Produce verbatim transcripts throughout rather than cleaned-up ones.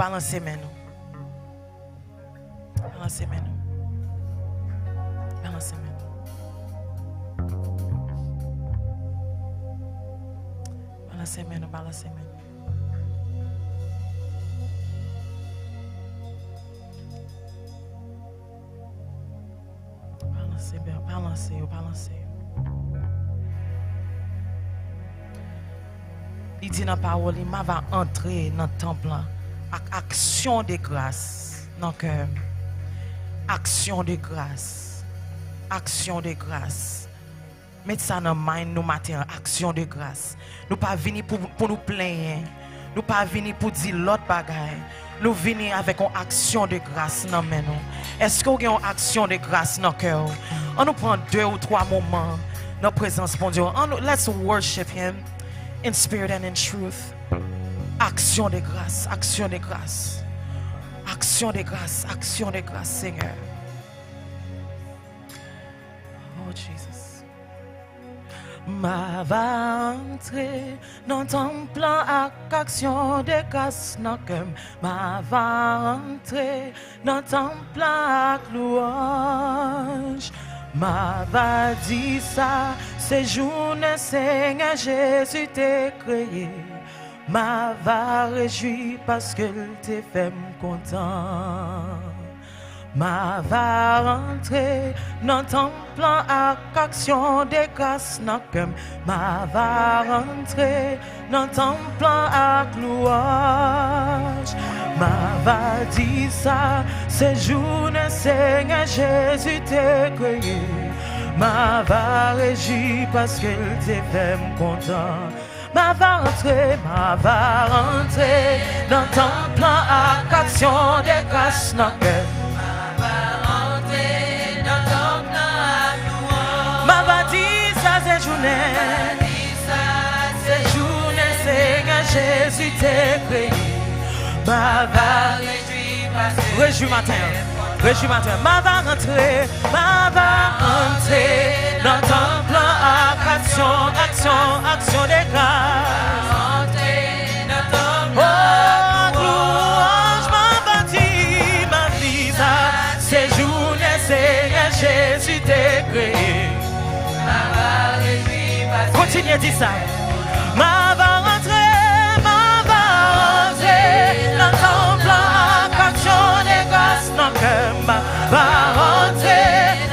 Balanse men nou. Balanse men nou. Balanse men nou. Balanse men nou, balanse men nou. Balanse, balanse yo, balanse yo. Li di nan pawòl li, "M a va antre nan tanp lan ak aksyon de gras nan kè m." Aksyon de gras. Aksyon de gras. Met sa nan mind nou maten an, aksyon de gras. Nou pa vini pou, pou nou plenyen. Nou pa vini pou di lòt bagay. Nou vini avèk yon aksyon de gras nan men nou. Èske w gen yon aksyon de gras nan kè w? An nou pran de ou twa moman nan prezans Bondye. An nou, let's worship him in spirit and in truth. Aksyon de gras, aksyon de gras. Aksyon de gras, aksyon de gras, Senyè. Oh, Jesus. M a va antre nan tanp lan ak aksyon de gras nan kè m. M a va antre nan tanp lan ak lwanj. M a va di sa, se jounen Senyè Jezi te kreye. M a va rejwi paske l te fè m kontan. M a va rantre nan tanp lan ak aksyon de gras nan kè m. M a va rantre nan tanp lan ak lwanj. M a va di sa, se jounen Senyè Jezi te kreye. M a va rejwi paske l te fè m kontan. M a va rantre, m a va rantre nan tanp lan ak aksyon de gras nan kè m. M a va rantre nan tanp lan ak lwanj. M a va di sa se jounen. M a va di sa se jounen Senyè Jezi te kreye. M a va rejwi maten an. Rejwi maten an. M a va rantre, m a va rantre nan tanp lan ak aksyon, aksyon, aksyon de gras. Oh, ak lwanj, m a va di, m a di sa, se jounen Senyè Jezi te kreye. Kontinye di sa. M a va rantre, m a va rantre nan tanp lan ak aksyon de gras nan kè m. M a va rantre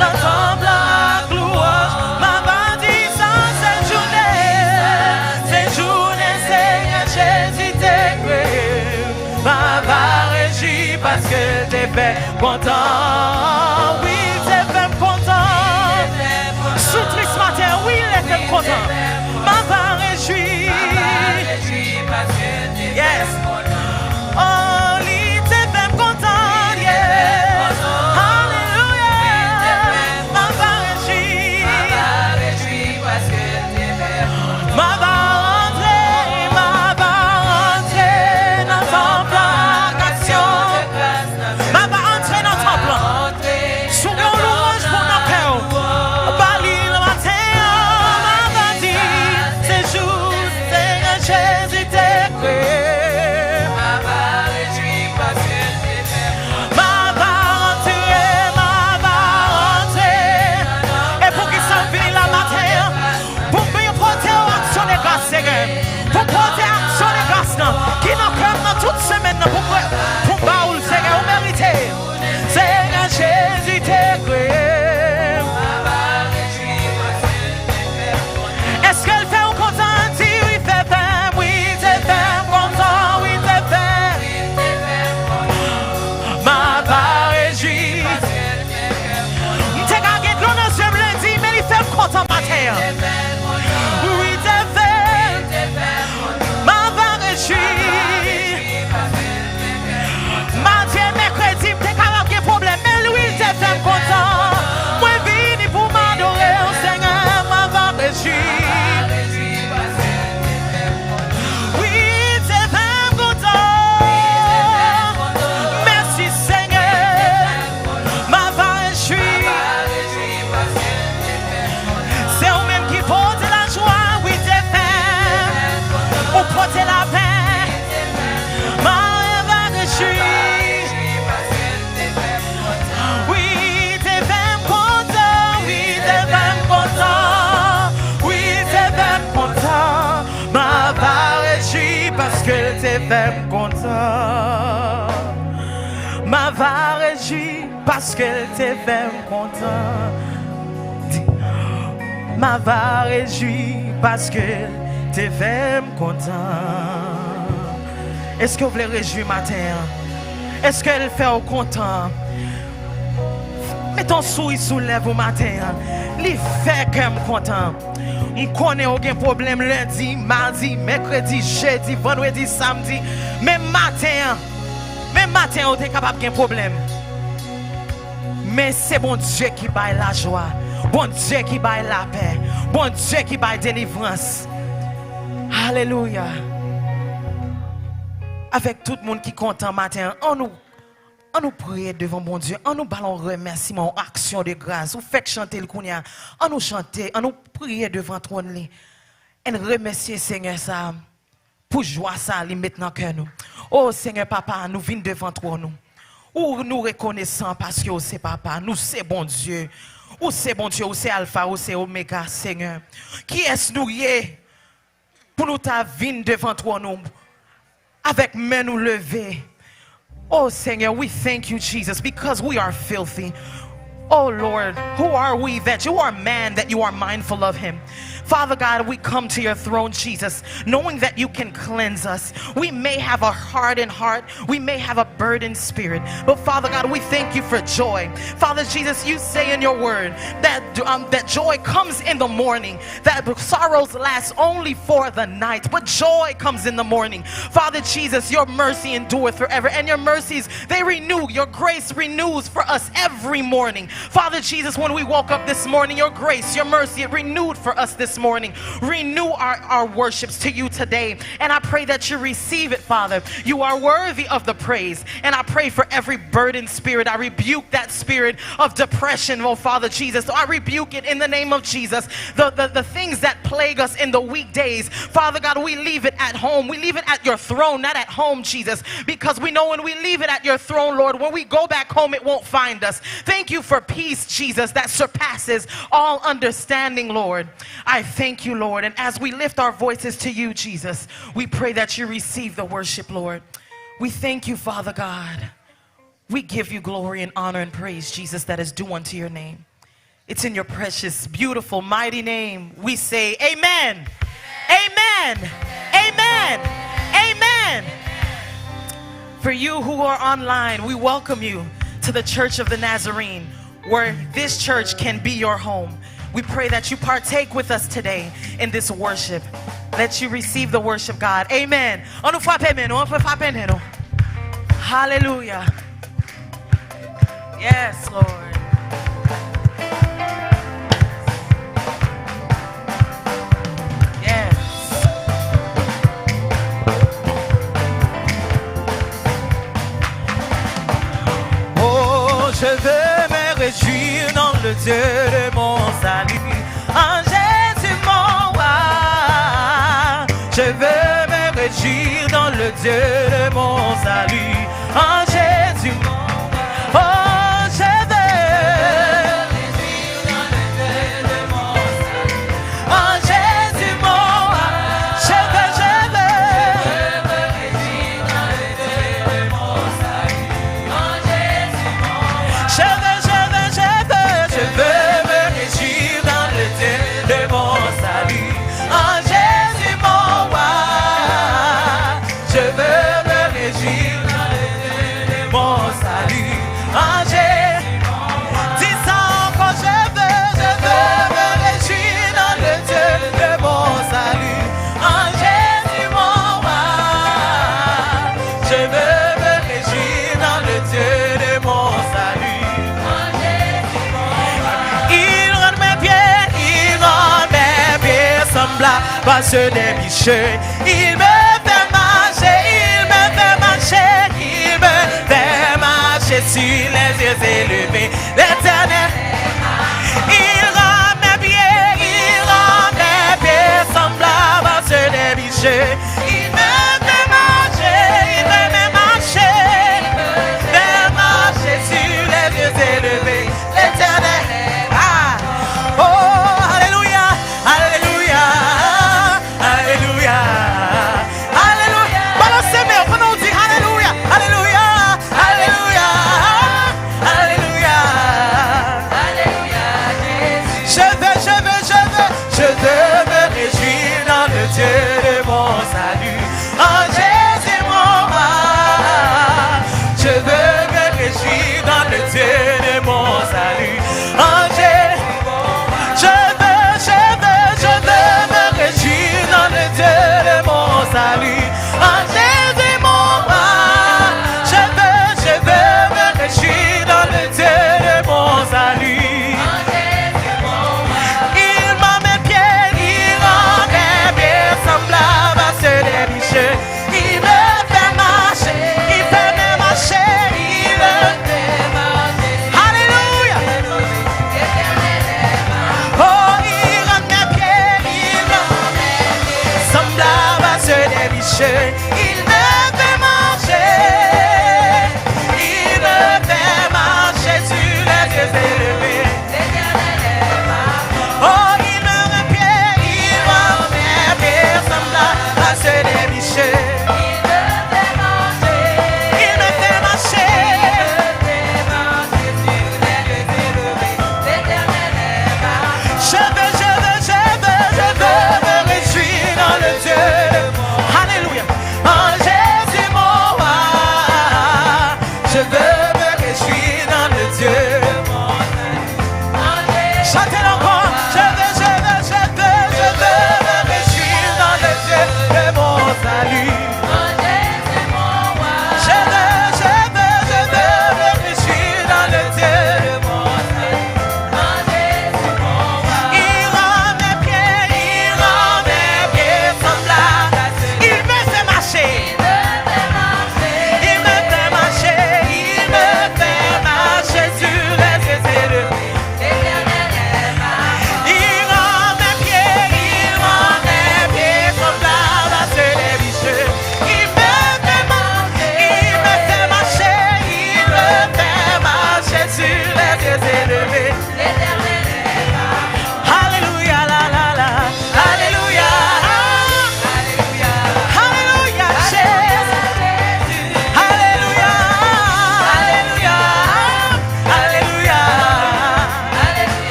nan tanp lan ak lwanj. M a va di sa se jounen, se jounen Senyè Jezi te kreye. M a va rejwi paske l te fè kontan. Wi, l te fè m kontan. Si w tris maten, wi, l te fè m kontan. M a va rejwi. Yes. Oh, li te fè m kontan, yeah. Alelouya. M a va rejwi. M a va rantre, m a va rantre nan tanp lan ak aksyon. M a va rantre nan tanp lan. Si w gen yon lwanj pou w nan kè w, ba li nan maten an, m a va di. Va rejwi paske l te fè m kontan. Di, m a va rejwi paske l te fè m kontan. Èske w vle rejwi maten an? Èske l fè w kontan? Mete yon souri sou lèv ou maten an. Li fè kè m kontan. M konnen w gen pwoblèm lendi, madi, mèkredi, jedi, vandredi, samdi. Men maten an, men maten an ou te kapab gen pwoblèm. Men se Bondye ki bay lajwa. Bondye ki bay lapè. Bondye ki bay delivrans. Alelouya. Avèk tout moun ki kontan maten an, ann nou, ann nou priye devan Bondye. Ann nou ba l yon remèsiman, yon aksyon de gras. Ou fèk chante l kounye a. Ann nou chante, ann nou priye devan twòn li. Ann remèsye Senyè sa a pou jwa sa a li met nan kè nou. O Senyè Papa, nou vin devan twòn ou. Ou nou rekonesan paske ou se Papa, nou se Bondye. Ou se Bondye, ou se Alfa, ou se Omega, Senyè. Kiyès nou ye pou nou ta vin devan twòn ou avèk men nou leve? Oh Senyè, we thank you, Jesus, because we are filthy. Oh Lord, who are we that you are man that you are mindful of him? Father God, we come to your throne, Jesus, knowing that you can cleanse us. We may have a hardened heart, we may have a burdened spirit, but Father God, we thank you for joy. Father Jesus, you say in your word that, um, that joy comes in the morning, that sorrows last only for the night, but joy comes in the morning. Father Jesus, your mercy endureth forever, and your mercies, they renew. Your grace renews for us every morning. Father Jesus, when we woke up this morning, your grace, your mercy, it renewed for us this morning. Renew our, our worships to you today. And I pray that you receive it, Father. You are worthy of the praise. And I pray for every burdened spirit. I rebuke that spirit of depression, oh Father Jesus. So I rebuke it in the name of Jesus. The, the, the things that plague us in the weekdays, Father God, we leave it at home. We leave it at your throne, not at home, Jesus, because we know when we leave it at your throne, Lord, when we go back home, it won't find us. Thank you for peace, Jesus, that surpasses all understanding, Lord. I thank you, Lord. And as we lift our voices to you, Jesus, we pray that you receive the worship, Lord. We thank you, Father God. We give you glory and honor and praise, Jesus, that is due unto your name. It's in your precious, beautiful, mighty name we say, Amen. Amen. Amen. Amen. For you who are online, we welcome you to the Church of the Nazarene, where this church can be your home. We pray that you partake with us today in this worship, that you receive the worship, God. Amen. Ann nou frape men nou, ann nou frape men nou. Hallelujah. Yes, Lord. Yes. Oh, je veux me réjouir dans le Dieu de mon salut. En Jésus mon roi, je veux me réjouir dans le Dieu de mon salut. En Jésus mon roi, oh, je veux. En Jésus mon roi, je veux, je veux. Je veux, je veux, je veux, je veux me réjouir dans le Dieu de mon salut. En Jésus mon roi, je veux me réjouir dans le Dieu de mon salut. En Jésus mon roi. Dis ça encore, je veux, je veux me réjouir dans le Dieu de mon salut. En Jésus mon roi, je veux me réjouir dans le Dieu de mon salut. Il rend mes pieds, il rend mes pieds semblables à ceux des bicheux. Il me fait marcher, il me fait marcher, il me fait marcher sur les yeux élevés. L'Éternel, il rend mes pieds, il rend mes pieds semblables à ceux des bicheux. Il me fait marcher, il me fait marcher, il me fait marcher sur les yeux élevés. L'Éternel, ah, oh, alléluia, alléluia, alléluia, alléluia. Balanse men w pandan w di alléluia, alléluia, alléluia.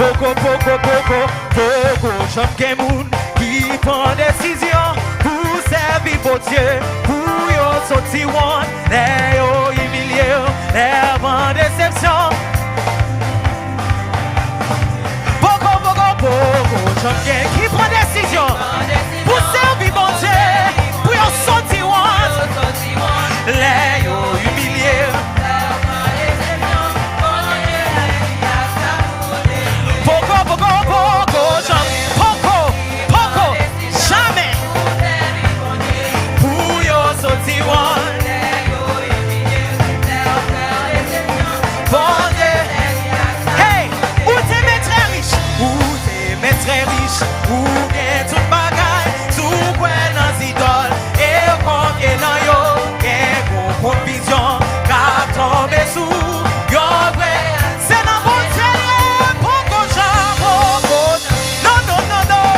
Poko, poko, poko, poko janm gen moun ki pran desizyon pou sèvi Bondye, pou yo soti wont lè yo imilye yo, lè yo pran desepsyon. Poko, poko, poko janm gen ki pran desizyon pou sèvi Bondye, pou yo soti wont lè yo imilye yo. Poko, poko, poko janm, poko, poko, jamè. Pou yo soti wont. Bondye, hey, ou te mèt trè rich, ou te mèt trè rich, ou gen tout bagay, si w kwè nan zidòl, e w konfye nan yo, gen gwo pwovizyon k ap tonbe sou w, yo vre. Se nan Bondye l ye, poko janm, poko janm. Non, non, non, non.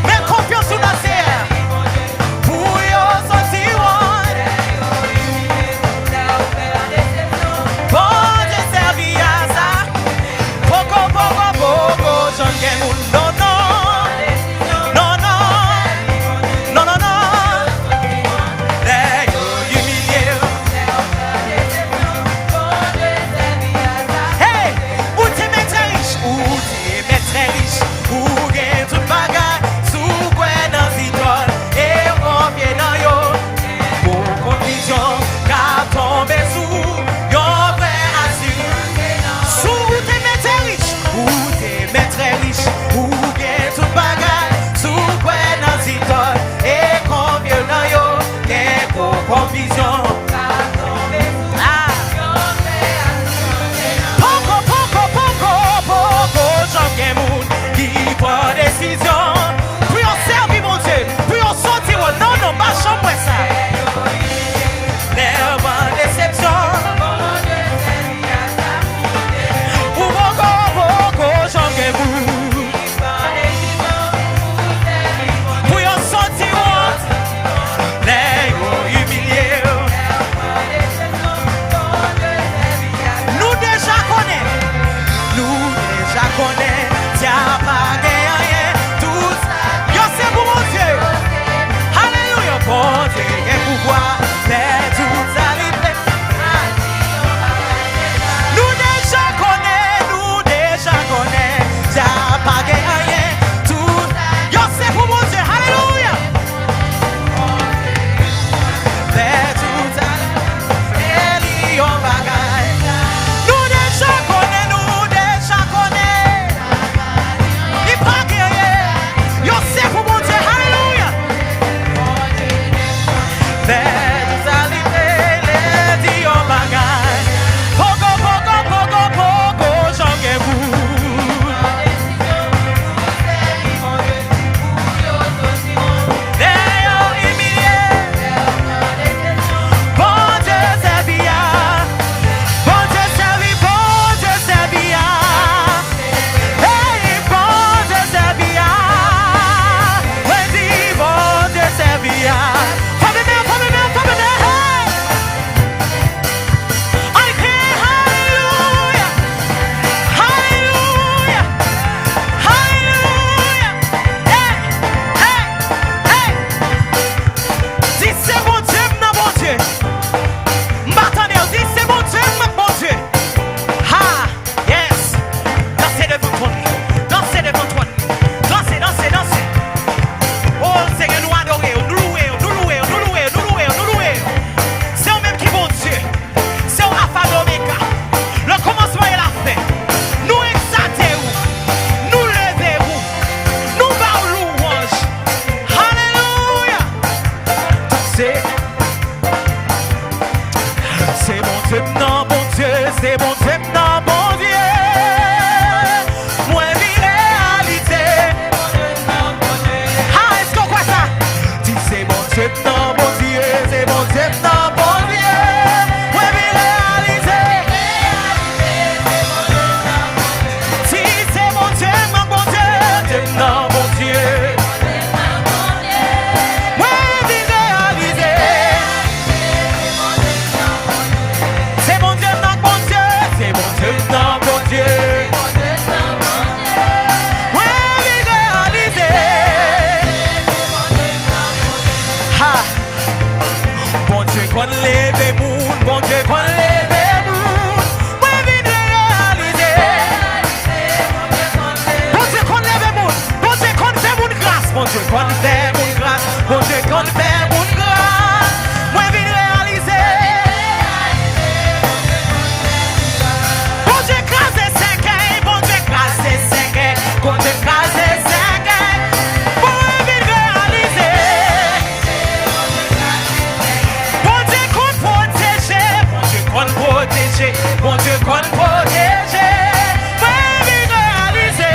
Met konfyans ou nan Seyè. Pou yo soti wont. Bondye sèvi a sa. Poko, poko, poko janm gen moun, non, non. Bondye konn pwoteje. Mwen vin reyalize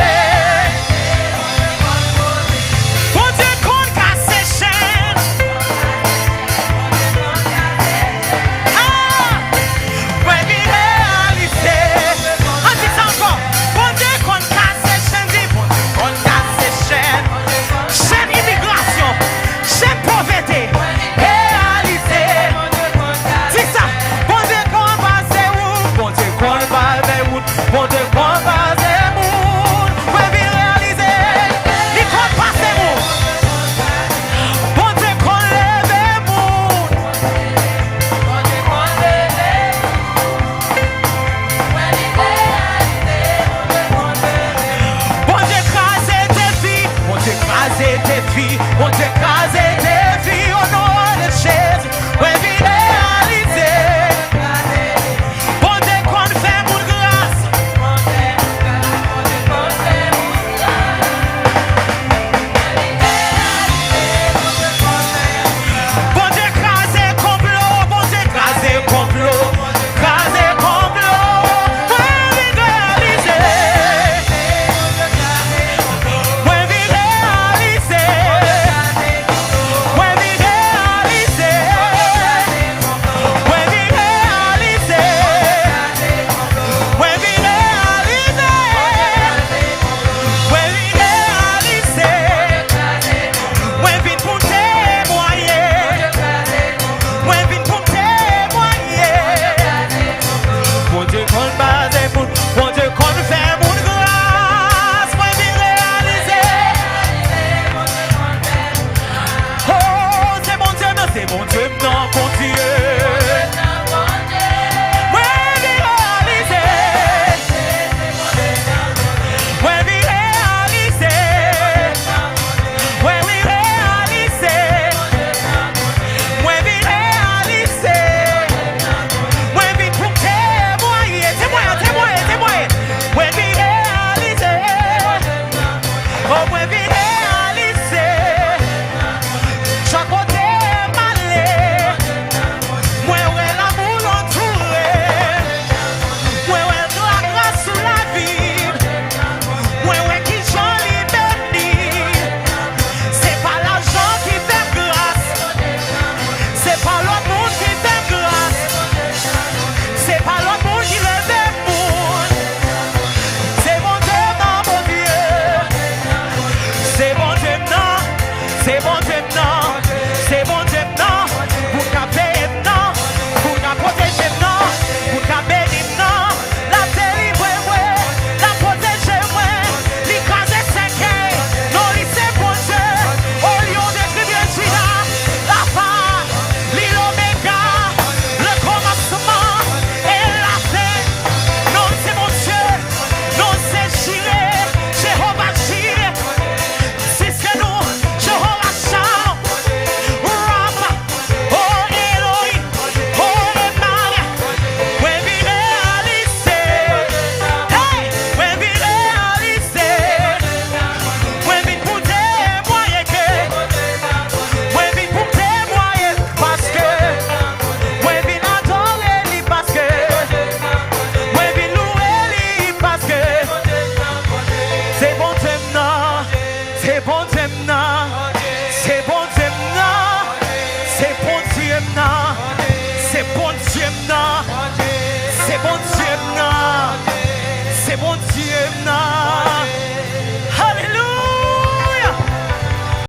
Bondye konn kase chenn. Ah! Mwen vin reyalize. Ann di sa ankò. Bondye konn kase chenn, di, Bondye konn kase chenn. Chenn imigrasyon, chenn povrete. Reyalize. Di sa. Bondye konn pase wout. Bondye konn pase wout. Bondye konn pase moun. Mwen vin reyalize. Li konn pase moun. Bondye konn leve moun. Bondye kraze defi. Bondye kraze defi. Bondye kraze defi. O non de Jezi. Mwen vin reyalize. Bondye konn fè moun gras. Bondye kraze konplo, Bondye kraze konplo, kraze konplo. Mwen vin reyalize. Mwen vin reyalize. Mwen vin reyalize. Mwen vin reyalize. Mwen vin reyalize. Mwen vin reyalize. Mwen vin pou m temwaye. Mwen vin pou m temwaye. Bondye konn